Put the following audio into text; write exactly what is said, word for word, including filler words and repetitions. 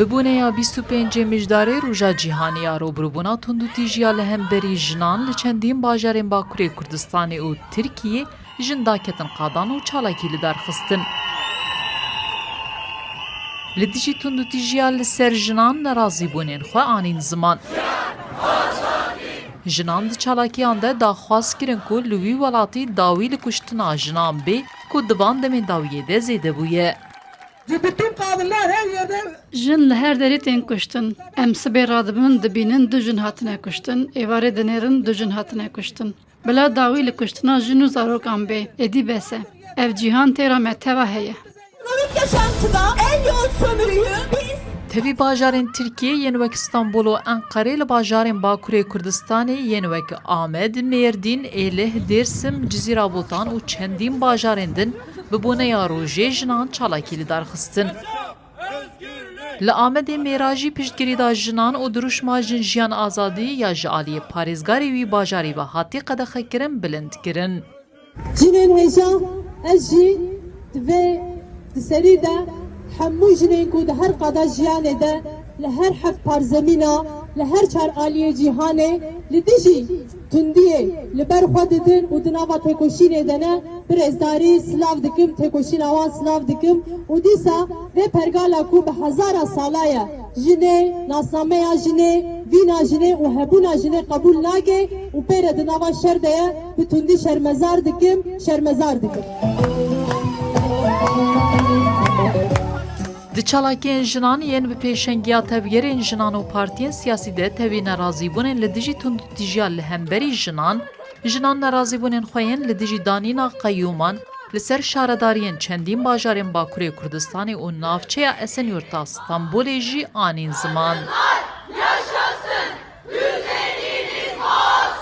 Bi boneya bîst û pêncê Mijdarê Roja Cîhanî ya Rûbirûbûna Tundûtîjiya li hemberî jinan li çendîn bajarên Bakurê Kurdistanê û Tirkiyê jin daketin qadan û çalakî li dar xistin. Li dijî tundûtîjiya li ser jinan nerazîbûnên xwe anîn ziman. Jinan di çalakiyan de daxwaz kirin ku li wî welatî dawî li kuştina jinan bê ku di van demên dawiyê de zêde bûye. Ji bütün kadınlar her yerde Jin li her derê tên kuştin. Em sibê radibin, dibînin du jin hatine kuştin, êvarê dinêrin du jin hatine kuştin. Bila dawî li kuştina jin û zarokan bê, êdî bes e. Ev cîhan têra me teva heye. Ekonomik yaşantıda en yoğun sömürüyü biz Tevî bajarên Tirkiyê yên wek Stenbul û Enqerê li bajarên Bakurê Kurdistanê yên wek Amed, Mêrdîn, Êlih, Dêrsim, Cizîra Botan û çendîn bajarên din bi boneya rojê jinan çalakî li dar xistin. Li Amedê mêra jî piştgirî da jinan û dirûşma Jin Jiyan Azadî ya ji aliyê parêzgarê wî bajarî ve hatî qedexekirin bilind kirin. Jinên hêja, ez jî di vê di serî de hemû jinên ku di her qada jiyanê de li her heft parzemîna, li her çar aliyê cîhanê li dijî tundiyê li ber xwe didin û di nava têkoşînê de ne, bi rêzdarî silav dikim, têkoşîna wan silav dikim û dîsa vê pergala ku bi hezara sala ye jinê, nasnameya jinê, vîna jinê û hebûna jinê qebûl nake û pê re di nava şer de ye, bi tundî şermezar dikim, şermezar dikim. Di çalakiyên jinan yên bi pêşengiya tevgerên jinan û partiyên siyasî de tevî nerazîbûnên li dijî tundûtîjiya li hemberî jinan, jinan nerazîbûnên xwe yên li dijî danîna qeyûman li ser şaredariyên çendîn bajarên Bakurê Kurdistanê û navçeya Esenyurta Stenbolê jî anîn ziman.